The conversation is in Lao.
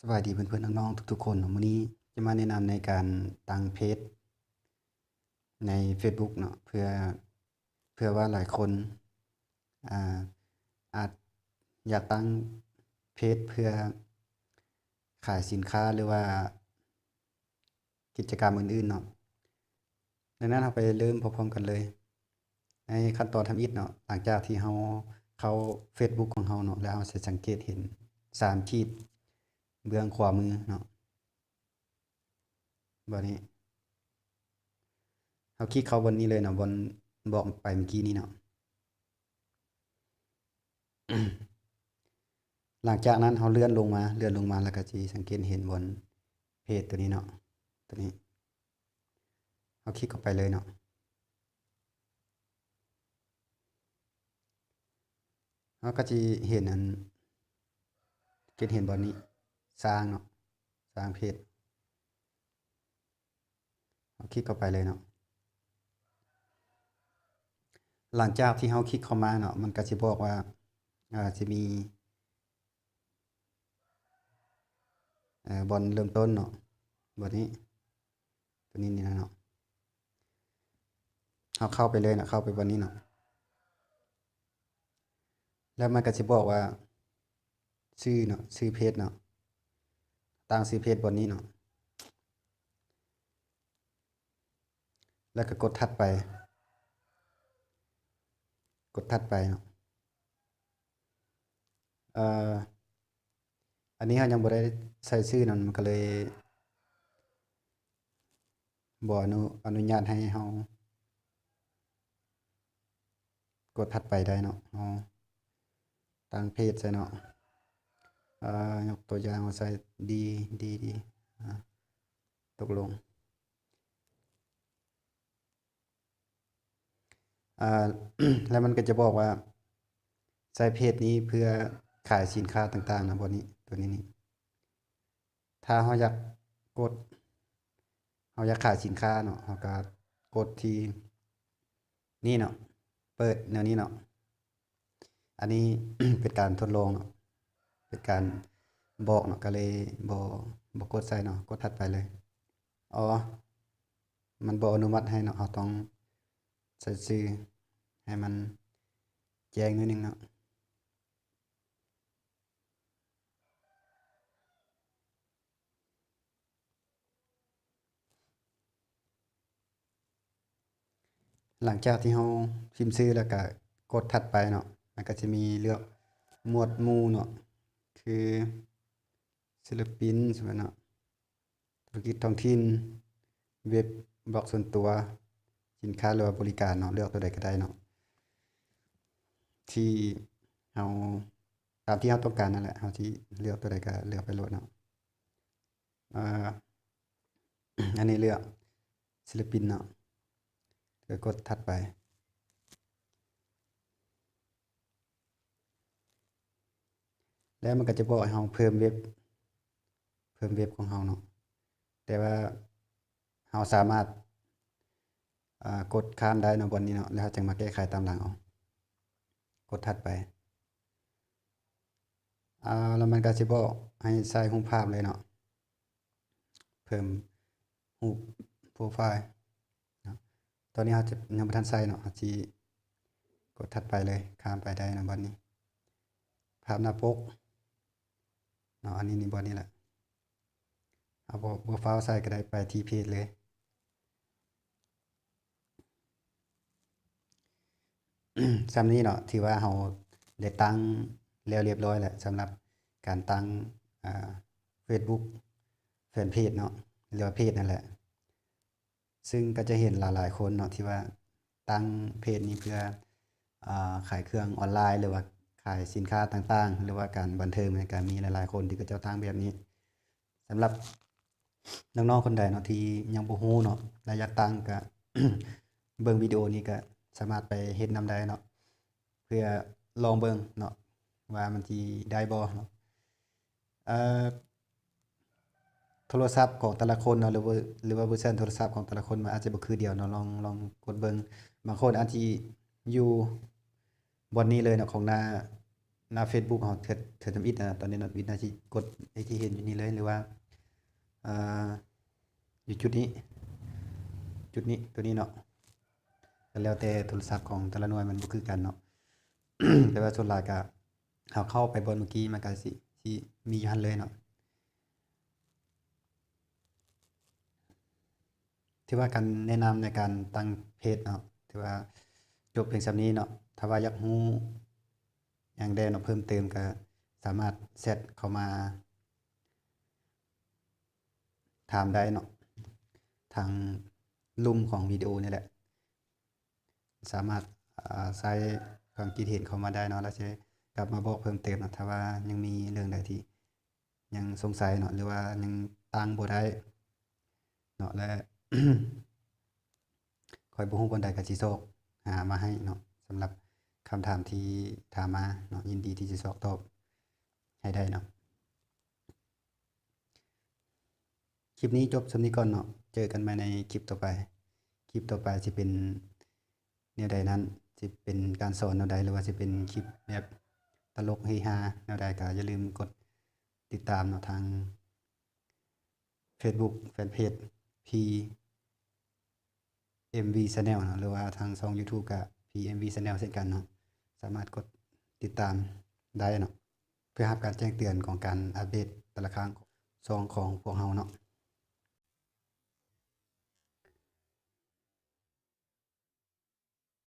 ສະບາຍດີເພື່ອນໆ ນ້ອງໆ ທຸກໆຄົນເນາະ. ມື້ນີ້ຈະມາແນະນຳໃນການຕັ້ງເພຈໃນເຟສບຸກເນາະ ເພື່ອ ເພື່ອວ່າຫຼາຍຄົນ ອາ ອາດຢາກຕັ້ງເພຈເພື່ອຂາຍສິນຄ້າ ຫຼືວ່າ ກິດຈະກຳອື່ນໆເນາະ. ດັ່ງນັ້ນ ເຮົາໄປເລີ່ມພ້ອມໆກັນເລີຍ. ໃນຂັ້ນຕອນທຳອິດເນາະ, ຫຼັງຈາກທີ່ເຮົາເຂົ້າເຟສບຸກຂອງເຮົາເນາະ ແລ້ວເຮົາຈະສັງເກດເຫັນສາມຂີດເບື້ອງຂວາມືເນາະ ບ່ອນນີ້. ເຮົາຄລິກເຂົ້າບ່ອນນີ້ເລີຍເນາະ, ບ່ອນບອກໄປເມື່ອກີ້ນີ້ເນາະ. ຫຼັງຈາກນັ້ນເຮົາເລື່ອນລົງມາ, ເລື່ອນລົງມາແລ້ວກໍຊິສັງເກດເຫັນບ່ອນເພຈຕົວນີ້ເນາະ, ຕົວນີ້ ເຮົາຄລິກເຂົ້າໄປເລີຍເນາະ. ເຮົາກໍຊິເຫັນອັນ ເຫັນ ເຫັນບ່ອນນີ້ ສ້າງເນາະ, ສ້າງເພຈ. ເຮົາຄລິກເຂົ້າໄປເລີຍເນາະ. ຫຼັງຈາກທີ່ເຮົາຄລິກເຂົ້າມາເນາະ, ມັນກໍຊິບອກວ່າ ອາ ຊິມີ ເອີ ບ່ອນເລີ່ມຕົ້ນເນາະ, ບ່ອນນີ້ ຕົວນີ້ນີ້ນະເນາະ. ເຮົາເຂົ້າໄປເລີຍເນາະ, ເຂົ້າໄປບ່ອນນີ້ເນາະ. ແລ້ວມັນກໍຊິບອກວ່າ ຊື່ເນາະ, ຊື່ເພຈເນາະ, ຕັ້ງຊື່ເພຈບ່ອນນີ້ເນາະ. ແລ້ວກໍກົດຖັດໄປ, ກົດຖັດໄປເນາະ. ເອີ ອັນນີ້ເຮົາຍັງບໍ່ໄດ້ໃສ່ຊື່ນຳ, ມັນກໍເລີຍບໍ່ອະນຸ ອະນຸຍາດໃຫ້ເຮົາ ກົດຖັດໄປໄດ້ເນາະ. ເຮົາຕັ້ງເພຈໃສ່ເນາະ, ເອີ ຍົກຕົວຢ່າງເຮົາໃສ່ ດີ ດີ ດີ ອາ ຕົກລົງ. ອາ ແລ້ວມັນກໍຈະບອກວ່າ ໃຊ້ເພຈນີ້ເພື່ອຂາຍສິນຄ້າຕ່າງໆນະ, ບ່ອນນີ້ ຕົວນີ້ນີ້. ຖ້າເຮົາຢາກກົດ ເຮົາຢາກຂາຍສິນຄ້າເນາະ, ເຮົາກໍກົດທີ່ນີ້ເນາະ, ເປີດແນວນີ້ເນາະ. ອັນນີ້ ເປັນການທົດລອງເນາະ, ເປັນການບອກເນາະ, ກໍເລີຍບໍ່ ບໍ່ກົດໃສ່ເນາະ, ກົດຖັດໄປເລີຍ. ອໍ ມັນບໍ່ອະນຸມັດໃຫ້ເນາະ, ເຮົາຕ້ອງໃສ່ຊື່ໃຫ້ມັນແຈ້ງໜ້ອຍໜຶ່ງເນາະ. ຫຼັງຈາກທີ່ເຮົາພິມຊື່ແລ້ວກະກົດຖັດໄປເນາະ, ມັນກະຈະມີເລືອກໝວດໝູ່ເນາະ, ຄືສິນລະປິນ ຊັ້ນເນາະ, ທຸລະກິດທ້ອງຖິ່ນ, ເວັບບລັອກສ່ວນຕົວ, ສິນຄ້າ ຫຼືວ່າບໍລິການເນາະ, ເລືອກຕົວໃດກະໄດ້ເນາະ ທີ່ເຮົາ ຕາມທີ່ເຮົາຕ້ອງການນັ້ນແຫຼະ, ເຮົາຊິເລືອກຕົວໃດກະເລືອກໄປໂລດເນາະ. ເອີ ອັນນີ້ເລືອກສິນລະປິນເນາະ, ແລ້ວກົດຖັດໄປ. ແລ້ວມັນກໍຈະບອກໃຫ້ເຮົາເພີ່ມເວັບ, ເພີ່ມເວັບຂອງເຮົາເນາະ, ແຕ່ວ່າເຮົາສາມາດ ອາ ກົດຂ້າມໄດ້ເນາະ ບ່ອນນີ້ເນາະ, ແລ້ວເຮົາຈຶ່ງມາແກ້ໄຂຕາມຫຼັງເອົາ. ກົດຖັດໄປ. ອາ ແລ້ວມັນກໍຊິບອກໃຫ້ໃສ່ຮູບພາບເລີຍເນາະ, ເພີ່ມຮູບໂປຣໄຟເນາະ. ຕອນນີ້ເຮົາຈະ ຍັງບໍ່ທັນໃສ່ເນາະ, ເຮົາຊິກົດຖັດໄປເລີຍ, ຂ້າມໄປໄດ້ເນາະ ບ່ອນນີ້. ພາບໜ້າປົກເນາະ, ອັນນີ້ນີ້ ບ່ອນນີ້ແຫຼະ. ເຮົາບໍ່ ບໍ່ຟ້າວໃສ່ກໍໄດ້, ໄປທີ່ເພຈເລີຍ. ສ່ຳນີ້ເນາະ, ຖືວ່າເຮົາໄດ້ຕັ້ງແລ້ວລຽບຮ້ອຍແລ້ວ ສຳລັບການຕັ້ງ ອາ ເຟສບຸກແຟນເພຈເນາະ ຫຼືວ່າເພຈນັ້ນແຫຼະ. ຊຶ່ງກໍຈະເຫັນຫຼາຍໆຄົນເນາະ ທີ່ວ່າຕັ້ງເພຈນີ້ເພື່ອ ອາ ຂາຍເຄື່ອງອອນລາຍ ຫຼືວ່າຂາຍສິນຄ້າຕ່າງໆ ຫຼືວ່າການບັນເທີງ, ມັນກໍມີຫຼາຍໆຄົນທີ່ເຂົາເຈົ້າຕັ້ງແບບນີ້. ສຳລັບນ້ອງໆຄົນໃດເນາະທີ່ຍັງບໍ່ຮູ້ເນາະ ແລະ ຢາກຕັ້ງ ກະເບິ່ງວິດີໂອນີ້ ກະສາມາດໄປເຮັດນຳໄດ້ເນາະ ເພື່ອລອງເບິ່ງເນາະ ວ່າມັນຊິໄດ້ບໍ່ເນາະ. ເອີ ໂທລະສັບຂອງແຕ່ລະຄົນເນາະ ຫຼືວ່າ ຫຼືວ່າເວີຊັນໂທລະສັບຂອງແຕ່ລະຄົນ ມັນອາດຈະບໍ່ຄືດຽວເນາະ, ລອງ ລອງກົດເບິ່ງ. ບາງຄົນອາດຊິຢູ່ບ່ອນນີ້ເລີຍເນາະ ຂອງໜ້າ ໜ້າເຟສບຸກເຮົາເທື່ອ ເທື່ອທຳອິດນະ ຕອນນີ້ເນາະ ວິດໜ້າຊິກົດໄອ້ທີ່ເຫັນຢູ່ນີ້ເລີຍ ຫຼືວ່າ ອ່າ ຢູ່ຈຸດນີ້ ຈຸດນີ້ ຕົວນີ້ເນາະ ກໍແລ້ວແຕ່ໂທລະສັບຂອງແຕ່ລະໜ່ວຍມັນບໍ່ຄືກັນເນາະ ແຕ່ວ່າສ່ວນຫຼາຍກໍ ເຮົາເຂົ້າໄປບ່ອນເມື່ອກີ້ ມັນກໍຊິ ຊິມີຢູ່ຫັ້ນເລີຍເນາະ. ຖືວ່າການແນະນຳໃນການຕັ້ງເພຈເນາະ ຖືວ່າຈົບພຽງສ່ຳນີ້ເນາະ. ຖ້າວ່າຢາກຮູ້ຫຍັງແດ່ເນາະ ເພີ່ມເຕີມ ກໍສາມາດແຊັດເຂົ້າມາຖາມໄດ້ເນາະ ທາງລຸ່ມຂອງວິດີໂອນີ້ແຫຼະ. ສາມາດ ອ່າ ໃສ່ຄວາມຄິດເຫັນເຂົ້າມາໄດ້ເນາະ ແລ້ວຊິກັບມາບອກເພີ່ມເຕີມເນາະ ຖ້າວ່າຍັງມີເລື່ອງໃດທີ່ຍັງສົງໄສເນາະ ຫຼືວ່າຍັງຕັ້ງບໍ່ໄດ້ເນາະ ແລະ ຂ້ອຍບໍ່ຮູ້ປານໃດ ກໍຊິຊອກຫາມາໃຫ້ເນາະ. ສຳລັບຄຳຖາມທີ່ຖາມມາເນາະ ຍິນດີທີ່ຊິຊອກຕອບໃຫ້ໄດ້ເນາະ. ຄລິບນີ້ຈົບສ່ຳນີ້ກ່ອນເນາະ ເຈີກັນໃໝ່ໃນຄລິບຕໍ່ໄປ. ຄລິບຕໍ່ໄປຊິເປັນແນວໃດນັ້ນ ຊິເປັນການສອນແນວໃດ ຫຼືວ່າຊິເປັນຄລິບແບບຕະຫຼົກເຮຮາແນວໃດ ກໍຢ່າລືມກົດຕິດຕາມເນາະ ທາງເຟສບຸກແຟນເພຈ ພີເອັມວີ Channel ເນາະ ຫຼືວ່າທາງຊ່ອງ YouTube ກໍ ພີເອັມວີ Channel ເຊັ່ນກັນເນາະ. ສາມາດກົດຕິດຕາມໄດ້ເນາະ ເພື່ອຮັບການແຈ້ງເຕືອນຂອງການອັບເດດແຕ່ລະຄັ້ງ ຊ່ອງຂອງພວກເຮົາເນາະ.